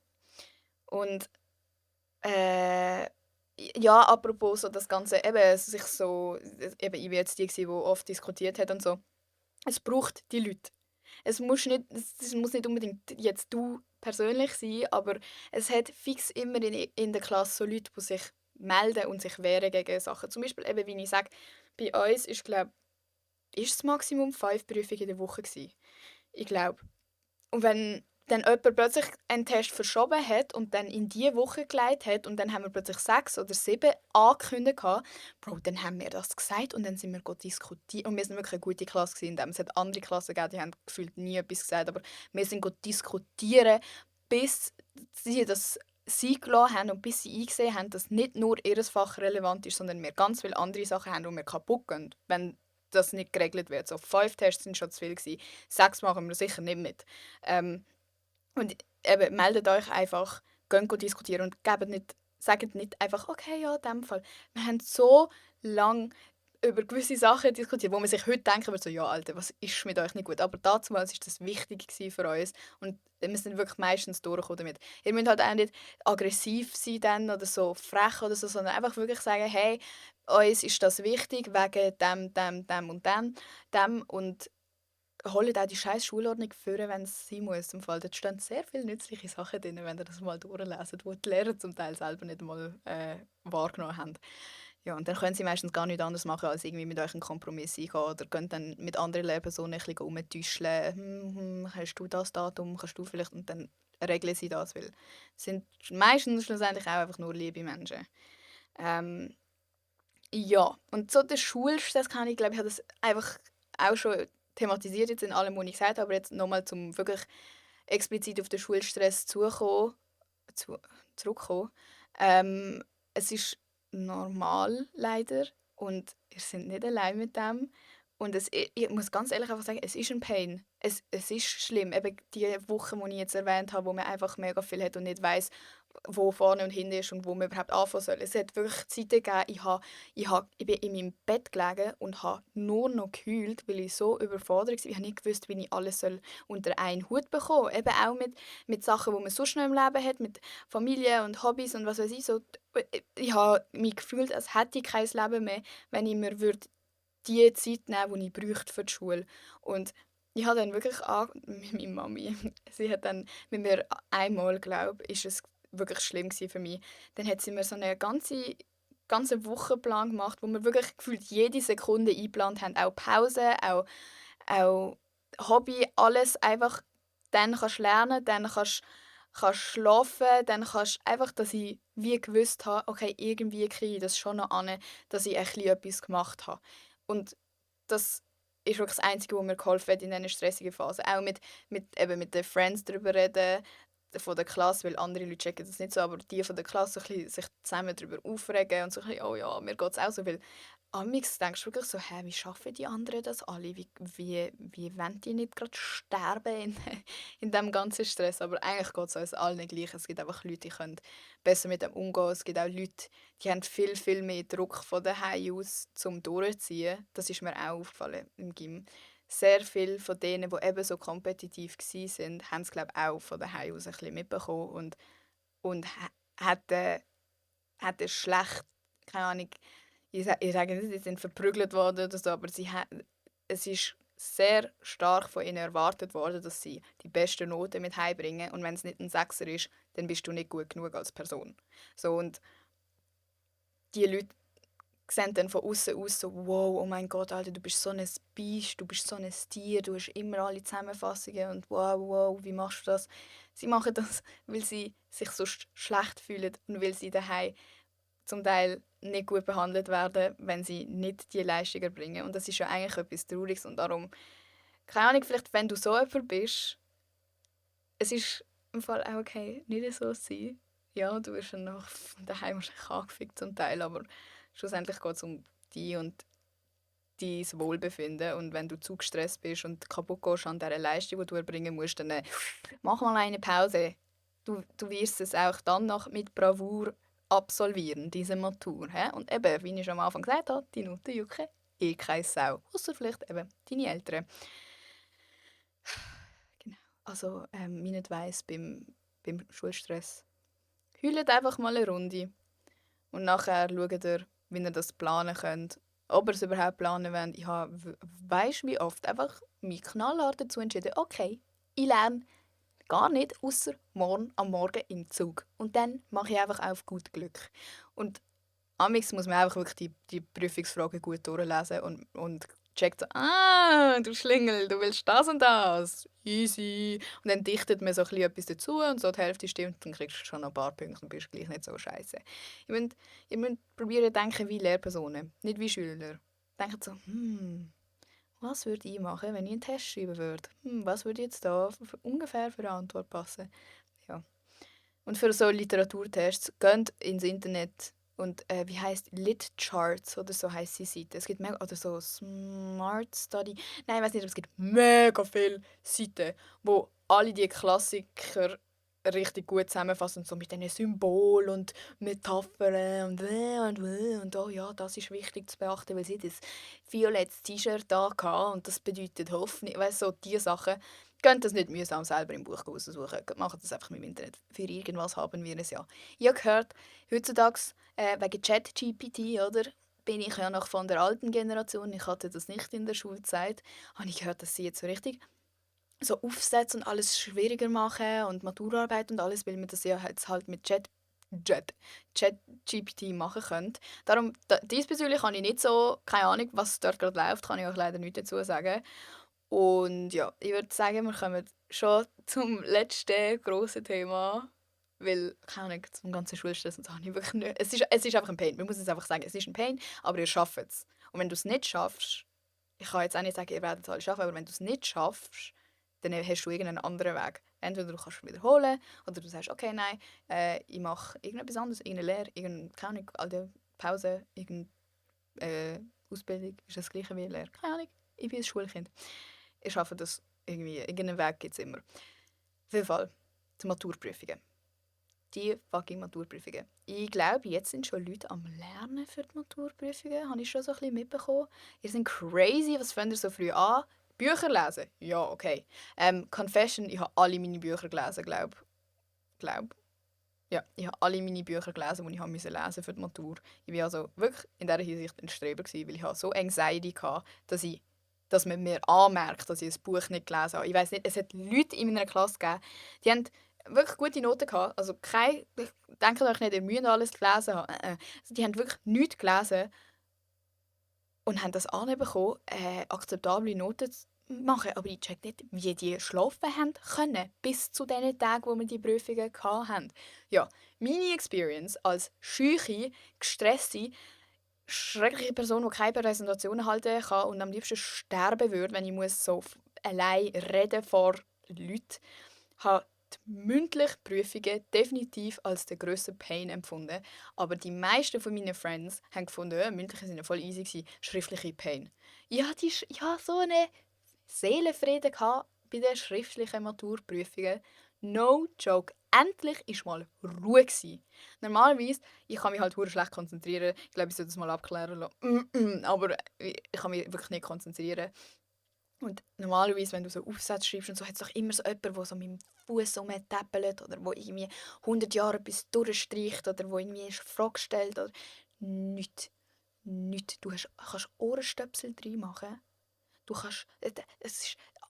Und ja, apropos so das Ganze, eben, sich so, eben, ich war jetzt die oft diskutiert hat und so. Es braucht die Leute. Es muss nicht unbedingt jetzt du persönlich sein, aber es hat fix immer in der Klasse so Leute, die sich melden und sich wehren gegen Sachen. Zum Beispiel, eben, wie ich sage, bei uns ist, glaube ist das Maximum 5 Prüfungen in der Woche gewesen. Ich glaube. Und wenn dann jemand plötzlich einen Test verschoben hat und dann in diese Woche gelegt hat und dann haben wir plötzlich 6 oder 7 angekündigt gehabt, Bro, dann haben wir das gesagt und dann sind wir diskutiert. Und wir sind wirklich eine gute Klasse gewesen. Es hat andere Klassen gegeben, die haben gefühlt nie etwas gesagt, aber wir sind diskutieren, bis sie das sein gelassen haben und bis sie eingesehen haben, dass nicht nur ihr Fach relevant ist, sondern wir ganz viele andere Sachen haben, die wir kaputt gehen, wenn das nicht geregelt wird. So 5 Tests sind schon zu viel gewesen. 6 machen wir sicher nicht mit. Und eben, meldet euch einfach, geht diskutieren und sagt nicht einfach, okay, ja, in dem Fall. Wir haben so lange über gewisse Sachen diskutiert, wo man sich heute denken würde, so, ja, Alter, was ist mit euch nicht gut? Aber damals war das wichtig für uns und wir sind wirklich meistens durchgekommen damit. Ihr müsst halt auch nicht aggressiv sein dann oder so frech oder so, sondern einfach wirklich sagen, hey, uns ist das wichtig wegen dem und dem und holt auch die scheiß Schulordnung führen, wenn es sein muss. Im Fall. Dort stehen sehr viele nützliche Sachen drin, wenn ihr das mal durchlesen, die die Lehrer zum Teil selber nicht mal wahrgenommen haben. Ja, und dann können sie meistens gar nichts anderes machen, als irgendwie mit euch einen Kompromiss eingehen oder können dann mit anderen Lehrpersonen ein bisschen rumtäuscheln. Hast du das Datum, kannst du vielleicht... Und dann regeln sie das, weil es sind meistens schlussendlich auch einfach nur liebe Menschen. Ja, und so der Schulstress kann ich, glaube ich, habe das einfach auch schon thematisiert jetzt in allem, was ich gesagt habe, aber jetzt nochmal zum wirklich explizit auf den Schulstress zurückkommen. Es ist normal, leider, und ihr seid nicht allein mit dem. Und ich muss ganz ehrlich einfach sagen, es ist ein Pain. Es ist schlimm. Eben die Woche, die ich jetzt erwähnt habe, wo man einfach mega viel hat und nicht weiß, wo vorne und hinten ist und wo man überhaupt anfangen soll. Es hat wirklich Zeiten gegeben, ich bin in meinem Bett gelegen und habe nur noch geheult, weil ich so überfordert war. Ich habe nicht gewusst, wie ich alles unter einen Hut bekommen soll. Eben auch mit Sachen, die man sonst noch im Leben hat, mit Familie und Hobbys und was weiß ich. So, ich habe mich gefühlt, als hätte ich kein Leben mehr, wenn ich mir die Zeit nehmen würde, die ich bräuchte für die Schule. Und ich habe dann wirklich mit meiner Mami, sie hat dann mit mir einmal, glaube ich, ist es wirklich schlimm für mich. Dann hat sie mir so einen ganzen Wochenplan gemacht, wo wir wirklich gefühlt jede Sekunde eingeplant haben. Auch Pause, auch Hobby, alles einfach. Dann kannst du lernen, dann kannst schlafen, dann kannst einfach, dass ich wie gewusst habe, okay, irgendwie kriege ich das schon noch an, dass ich etwas gemacht habe. Und das ist wirklich das Einzige, was mir geholfen hat in dieser stressigen Phase. Auch mit den Friends darüber reden, von der Klasse, weil andere Leute checken das nicht so, aber die von der Klasse sich zusammen darüber aufregen und so ein bisschen, oh ja, mir geht es auch so, weil amix denkst du wirklich so, hä, wie schaffen die anderen das alle? Wie wollen die nicht gerade sterben in diesem ganzen Stress? Aber eigentlich geht es uns allen gleich. Es gibt einfach Leute, die können besser mit dem umgehen. Es gibt auch Leute, die haben viel, viel mehr Druck von daheim aus zum Durchziehen. Das ist mir auch aufgefallen im Gym. Sehr viele von denen, die eben so kompetitiv waren, haben es, glaube ich, auch von daheim aus ein bisschen mitbekommen und hätten schlecht, keine Ahnung, ich sage nicht, sie sind verprügelt worden oder so, aber es ist sehr stark von ihnen erwartet worden, dass sie die besten Noten mit heimbringen. Und wenn es nicht ein Sechser ist, dann bist du nicht gut genug als Person. So, und die Leute sehen dann von außen aus so, wow, oh mein Gott, Alter, du bist so ein Biest, du bist so ein Tier, du hast immer alle Zusammenfassungen und wow, wow, wie machst du das? Sie machen das, weil sie sich so schlecht fühlen und weil sie daheim zum Teil nicht gut behandelt werden, wenn sie nicht die Leistung erbringen. Und das ist ja eigentlich etwas Trauriges und darum, keine Ahnung, vielleicht wenn du so jemand bist, es ist im Fall auch okay, nicht so zu sein. Ja, du wirst dann noch daheim wahrscheinlich angefickt zum Teil, aber schlussendlich geht es um dich und dein Wohlbefinden. Und wenn du zu gestresst bist und kaputt gehst an dieser Leistung, die du erbringen musst, dann mach mal eine Pause. Du wirst es auch dann noch mit Bravour absolvieren, diese Matur. He? Und eben, wie ich schon am Anfang gesagt habe, die Noten jucken keine Sau. Außer vielleicht eben deine Eltern. Genau. Also, mein Advice beim Schulstress. Heult einfach mal eine Runde. Und nachher schaut ihr, wie ihr das planen könnt. Ob ihr es überhaupt planen wollt. Ich habe, weisst wie oft, einfach mich knallhart dazu entschieden, okay, ich lerne gar nicht, außer morgen am Morgen im Zug. Und dann mache ich einfach auf gut Glück. Und amigs muss man einfach wirklich die Prüfungsfragen gut durchlesen und checkt so, du Schlingel, du willst das und das. Easy. Und dann dichtet man so ein bisschen etwas dazu und so die Hälfte stimmt, dann kriegst du schon noch ein paar Punkte und bist gleich nicht so scheiße. Ihr müsst probieren zu denken wie Lehrpersonen, nicht wie Schüler. Denkt so, was würde ich machen, wenn ich einen Test schreiben würde? Was würde jetzt da ungefähr für eine Antwort passen? Ja. Und für so Literaturtests, geht ins Internet und wie heißt Litcharts oder so heißt die Seite. Es gibt mega, oder so Smart Study. Nein, ich weiß nicht, aber es gibt mega viele Seiten, wo alle die Klassiker richtig gut zusammenfassen, so mit diesen Symbolen und Metaphern und oh ja, das ist wichtig zu beachten, weil sie das violettes T-Shirt da hatten und das bedeutet Hoffnung, weißt so diese Sachen. Könnt das nicht mühsam selber im Buch raussuchen. Macht das einfach mit dem Internet. Für irgendwas haben wir es ja. Ich habe gehört, heutzutage wegen ChatGPT, oder? Bin ich ja noch von der alten Generation. Ich hatte das nicht in der Schulzeit. Habe ich gehört, dass sie jetzt so richtig so Aufsätze und alles schwieriger machen und Maturarbeit und alles, weil man das ja jetzt halt mit ChatGPT machen könnte. Darum, diesbezüglich habe ich nicht so, keine Ahnung, was dort gerade läuft, kann ich euch leider nichts dazu sagen. Und ja, ich würde sagen, wir kommen schon zum letzten grossen Thema. Weil, keine Ahnung, zum ganzen Schulstress und so habe ich wirklich nicht. Es ist einfach ein Pain. Man muss es einfach sagen, es ist ein Pain, aber ihr schafft es. Und wenn du es nicht schaffst, ich kann jetzt auch nicht sagen, ihr werdet es alle schaffen, aber wenn du es nicht schaffst, dann hast du irgendeinen anderen Weg. Entweder du kannst wiederholen oder du sagst, okay, nein, ich mache irgendetwas anderes, irgendeine Lehre, keine Ahnung, alte Pause, irgendeine Ausbildung, ist das gleiche wie eine Lehre. Keine Ahnung, ich bin ein Schulkind. Ich schaffe das irgendwie. Irgendeinen Weg gibt es immer. Auf jeden Fall, die Maturprüfungen. Die fucking Maturprüfungen. Ich glaube, jetzt sind schon Leute am Lernen für die Maturprüfungen. Habe ich schon so ein bisschen mitbekommen. Ihr seid crazy, was fängt ihr so früh an? Bücher lesen? Ja, okay. Confession, ich habe alle meine Bücher gelesen, glaube. Ja, ich habe alle meine Bücher gelesen, die ich lesen für die Matur. Ich war also wirklich in dieser Hinsicht ein Streber, weil ich so Anxiety hatte, dass man mir anmerkt, dass ich ein Buch nicht gelesen habe. Ich weiss nicht, es hat Leute in meiner Klasse gegeben, die haben wirklich gute Noten gehabt. Also denkt euch nicht, ihr müsst alles gelesen haben. Also die haben wirklich nichts gelesen und haben das anbekommen, akzeptable Noten zu machen. Aber ich check nicht, wie die schlafen haben können, bis zu den Tagen, wo wir die Prüfungen hatten. Ja, meine Experience als schüche, gestresste, schreckliche Person, die keine Präsentation halten kann und am liebsten sterben würde, wenn ich muss so allein reden vor Leuten, habe die mündlichen Prüfungen definitiv als den grössten Pain empfunden. Aber die meisten von meinen Friends haben gefunden, ja, mündliche sind ja voll easy gewesen, schriftliche Pain. Ich hatte so eine Seelenfrieden bei den schriftlichen Maturprüfungen. No joke. Endlich war mal Ruhe gewesen. Normalerweise, ich kann mich halt hure schlecht konzentrieren. Ich glaube, ich sollte das mal abklären lassen. Aber ich kann mich wirklich nicht konzentrieren. Und normalerweise, wenn du so Aufsätze schreibst und so, hat es doch immer so jemanden, der so mit dem Fuß rumtäppelt oder wo irgendwie 100 Jahre etwas durchstreicht oder wo irgendwie eine Frage stellt oder nichts. Nichts. Kannst Ohrenstöpsel reinmachen. Du kannst,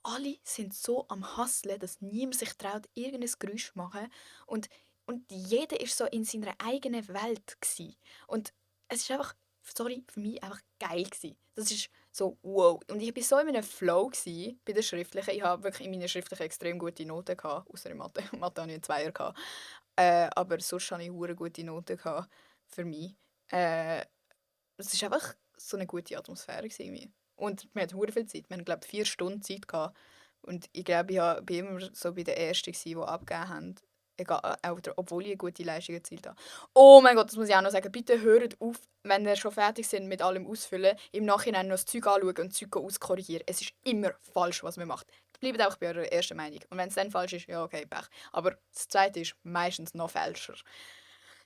alle sind so am Hustlen, dass niemand sich traut, irgendein Geräusch zu machen. Und jeder war so in seiner eigenen Welt gewesen. Und es ist einfach sorry, für mich einfach geil gewesen. Das ist so, wow. Und ich war so in einem Flow gewesen, bei den Schriftlichen. Ich habe wirklich in meinen Schriftlichen extrem gute Noten gehabt, außer in Mathe. In Mathe hatte ich einen Zweier gehabt. Aber sonst hatte ich hure gute Noten gehabt für mich. Äh, Es war einfach so eine gute Atmosphäre gewesen irgendwie. Und wir hatten hure viel Zeit. Wir hatten, glaube ich, 4 Stunden Zeit gehabt. Und ich glaube, bin immer so bei den Ersten gewesen, die abgegeben haben. Egal, obwohl ich eine gute Leistung erzielt habe. Oh mein Gott, das muss ich auch noch sagen. Bitte hört auf, wenn ihr schon fertig sind mit allem Ausfüllen, im Nachhinein noch das Zeug anschauen und das Zeug auskorrigieren. Es ist immer falsch, was man macht. Bleibt auch bei eurer ersten Meinung. Und wenn es dann falsch ist, ja okay, Pech. Aber das Zweite ist meistens noch fälscher.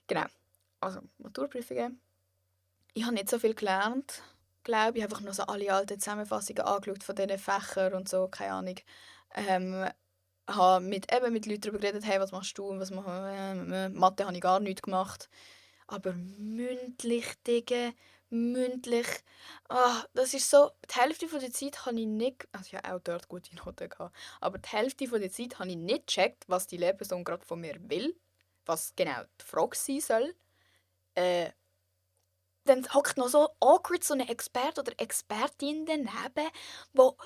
Genau. Also, Maturprüfungen. Ich habe nicht so viel gelernt, glaube ich. Einfach nur so alle alten Zusammenfassungen angeschaut von diesen Fächern und so, keine Ahnung. Ähm, habe mit Leuten darüber geredet, hey, was machst du und was machen wir. Mathe habe ich gar nicht gemacht. Aber mündlich, Digga, mündlich. Das ist so, die Hälfte von der Zeit habe ich nicht, also ich habe auch dort gute Noten gehabt, aber die Hälfte von der Zeit habe ich nicht gecheckt, was die Lehrperson gerade von mir will, was genau die Frage sein soll. Äh, Dann hockt noch so awkward so 'ne Experte oder Expertin daneben, wo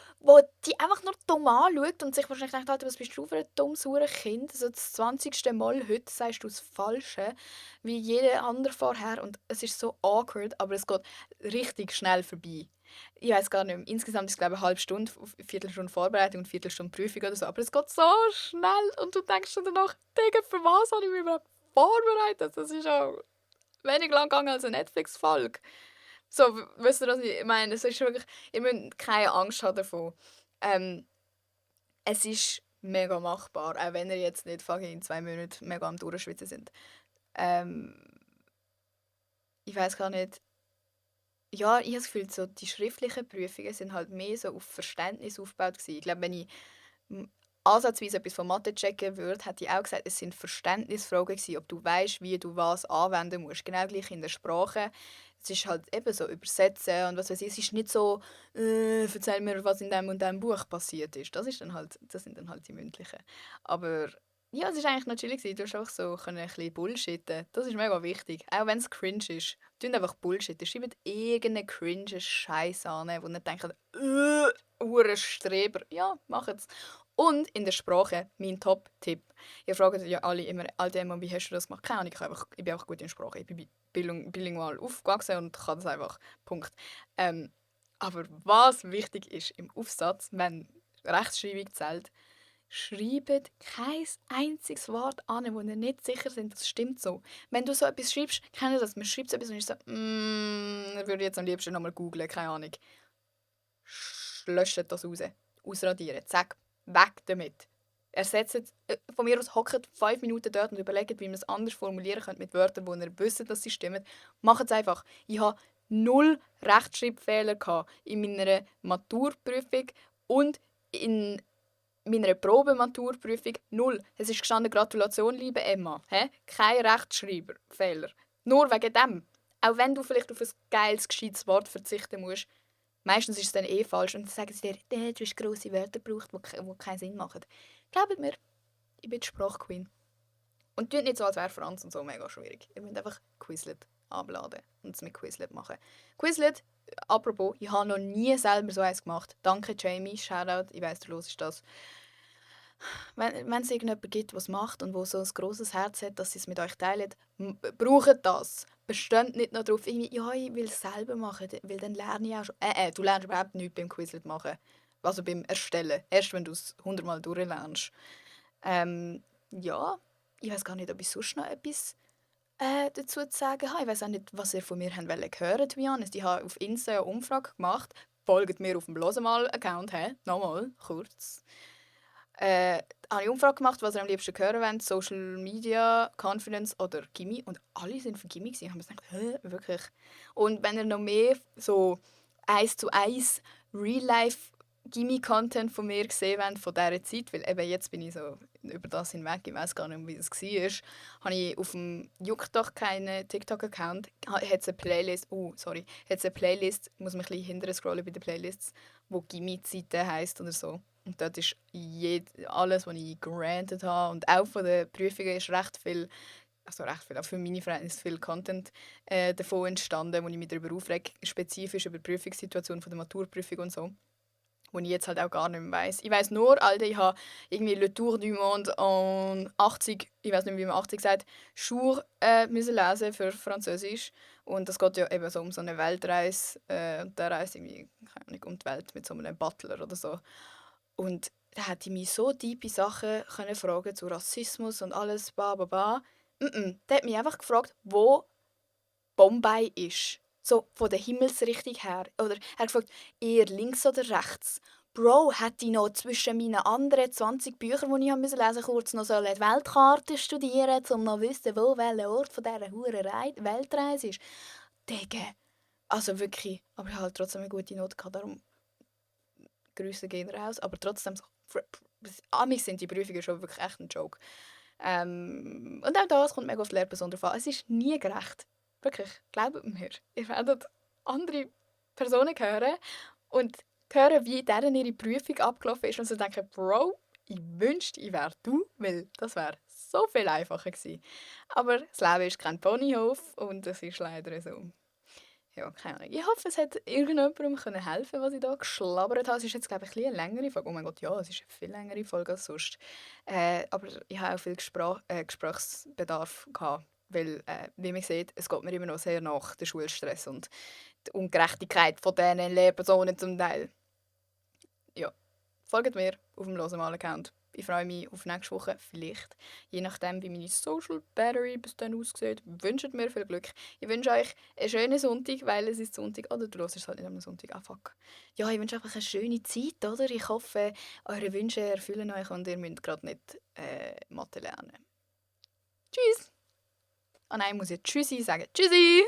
die einfach nur dumm anschaut und sich wahrscheinlich denkt: «Alter, was bist du für ein dummes Hurenkind? Also das 20. Mal heute sagst du das Falsche wie jeder andere vorher.» Und es ist so awkward, aber es geht richtig schnell vorbei. Ich weiß gar nicht mehr. Insgesamt ist es, glaube ich, 'ne 1/2 Stunde, Viertelstunde Vorbereitung und Viertelstunde Prüfung oder so. Aber es geht so schnell und du denkst dir danach: «Digga, für was habe ich mich überhaupt vorbereitet?» Das ist auch weniger lang gegangen als eine Netflix-Folge. So, wisst ihr, was ich meine? Es ist wirklich, ihr müsst keine Angst haben davon. Ähm, Es ist mega machbar, auch wenn ihr jetzt nicht fucking in 2 Monaten mega am Durchschwitzen sind. Ähm, Ich weiß gar nicht. Ja, ich habe das Gefühl, so, die schriftlichen Prüfungen sind halt mehr so auf Verständnis aufgebaut gewesen. Ich glaube, wenn ich m ansatzweise etwas von Mathe checken würde, hätte ich auch gesagt, es sind Verständnisfragen gewesen, ob du weißt, wie du was anwenden musst. Genau gleich in der Sprache. Es ist halt eben so übersetzen und was weiß ich. Es ist nicht so, erzähl mir, was in dem und dem Buch passiert ist. Das sind dann halt die mündlichen. Aber ja, es war eigentlich noch chillig gewesen. Du hast einfach so können ein bisschen bullshitten. Das ist mega wichtig. Auch wenn es cringe ist. Tun einfach Bullshit. Schreibt irgendeinen cringe Scheiß an, wo ihr denkt, hure Streber. Ja, macht's. Und in der Sprache, mein Top-Tipp. Ihr fragt ja alle immer, Alter, Emma, wie hast du das gemacht? Keine Ahnung, ich bin einfach gut in Sprache. Ich bin bilingual aufgewachsen und kann das einfach. Punkt. Aber was wichtig ist im Aufsatz, wenn Rechtschreibung zählt, schreibt kein einziges Wort an, wo ihr nicht sicher sind, das stimmt so. Wenn du so etwas schreibst, kennt ihr das? Man schreibt so etwas und ist so, würde ich jetzt am liebsten nochmal googlen, keine Ahnung. Löscht das raus. Ausradieren. Zack. Weg damit. Ersetzt, von mir aus hockt 5 Minuten dort und überlegt, wie man es anders formulieren könnte mit Wörtern, wo ihr wisst, dass sie stimmen. Macht es einfach. Ich hatte 0 Rechtschreibfehler in meiner Maturprüfung und in meiner Probematurprüfung. 0. Es ist gestanden, Gratulation, liebe Emma. Kein Rechtschreibfehler. Nur wegen dem. Auch wenn du vielleicht auf ein geiles, gescheites Wort verzichten musst, meistens ist es dann eh falsch und dann sagen sie dir, du hast grosse Wörter gebraucht, die keinen Sinn machen. Glaubt mir, ich bin die Sprachqueen. Und tut nicht so, als wäre Franz und so mega schwierig. Ihr müsst einfach Quizlet abladen und es mit Quizlet machen. Quizlet, apropos, ich habe noch nie selber so eins gemacht. Danke Jamie, Shoutout, ich weiss, du hörst das. Wenn es irgendjemanden gibt, der es macht und wo so ein grosses Herz hat, dass sie es mit euch teilen, braucht das. Bestimmt nicht noch darauf, ja, ich will es selber machen, weil dann lerne ich auch schon. Du lernst überhaupt nichts beim Quizlet machen. Also beim Erstellen. Erst wenn du es 100-mal durchlernst. Ja, ich weiß gar nicht, ob ich sonst noch etwas dazu zu sagen habe. Ich weiß auch nicht, was ihr von mir hören wollt, to be honest. Ich habe auf Insta eine Umfrage gemacht. Folgt mir auf dem Losemal-Account, nochmal, kurz. Habe ich eine Umfrage gemacht, was ihr am liebsten hören wollt. Social Media, Confidence oder Gimme. Und alle sind für Gimme gewesen. Ich habe mir gedacht, wirklich? Und wenn ihr noch mehr so 1:1 Real-Life Gimme-Content von mir gesehen wollt, von dieser Zeit, weil eben jetzt bin ich so über das hinweg, ich weiß gar nicht mehr, wie das war, habe ich auf dem Juckt doch keinen TikTok-Account, hat es eine Playlist, ich muss mich ein bisschen hinterher scrollen bei den Playlists, wo Gimme-Zeiten heisst oder so. Und dort ist alles, was ich granted habe. Und auch von den Prüfungen ist recht viel also recht viel, auch für meine Verhältnisse viel Content davon entstanden, wo ich mich darüber aufrege, spezifisch über die Prüfungssituation von der Maturprüfung und so, wo ich jetzt halt auch gar nicht mehr weiss. Ich weiss nur, Alter, ich habe irgendwie «Le Tour du Monde» en 80, ich weiß nicht mehr, wie man 80 sagt, Jours müssen lesen für Französisch. Und das geht ja eben so um so eine Weltreise. Und der reist irgendwie, keine Ahnung, um die Welt mit so einem Butler oder so. Und da hätte ich mich so tiefe Sachen können fragen zu Rassismus und alles, bla bla bla. Der hat mich einfach gefragt, wo Bombay ist. So von der Himmelsrichtung her. Oder er hat gefragt, eher links oder rechts. Bro, hätte ich noch zwischen meinen anderen 20 Büchern, die ich lesen musste, kurz noch so eine Weltkarte studieren, um noch zu wissen, wo welcher Ort von dieser huren Weltreise ist. Digga. Also wirklich. Aber ich hatte halt trotzdem eine gute Note, darum Grüße gehen raus. Aber trotzdem, so, mich sind die Prüfungen schon wirklich echt ein Joke. Und auch das kommt mega auf die Lehrperson drauf an. Es ist nie gerecht. Wirklich, glaubt mir. Ihr werdet andere Personen hören und hören, wie deren ihre Prüfung abgelaufen ist und so denken, Bro, ich wünschte, ich wäre du, weil das wäre so viel einfacher gewesen. Aber das Leben ist kein Ponyhof und es ist leider so. Ja, keine Ahnung. Ich hoffe, es hat irgendjemandem helfen können, was ich da geschlabbert habe. Es ist jetzt, glaube ich, eine längere Folge. Oh mein Gott, ja, es ist eine viel längere Folge als sonst. Aber ich habe auch viel Gesprächsbedarf gehabt. Weil, wie man sieht, es geht mir immer noch sehr nach, der Schulstress und die Ungerechtigkeit von diesen Lehrpersonen zum Teil. Ja, folgt mir auf dem Losemal-Account. Ich freue mich auf nächste Woche, vielleicht. Je nachdem, wie meine Social Battery bis dann aussieht. Wünscht mir viel Glück. Ich wünsche euch einen schönen Sonntag, weil es ist Sonntag. Oder du hörst es halt nicht am Sonntag. Ah, fuck. Ja, ich wünsche einfach eine schöne Zeit, oder? Ich hoffe, eure Wünsche erfüllen euch und ihr müsst gerade nicht Mathe lernen. Tschüss! Ah nein, ich muss ja Tschüssi sagen. Tschüssi!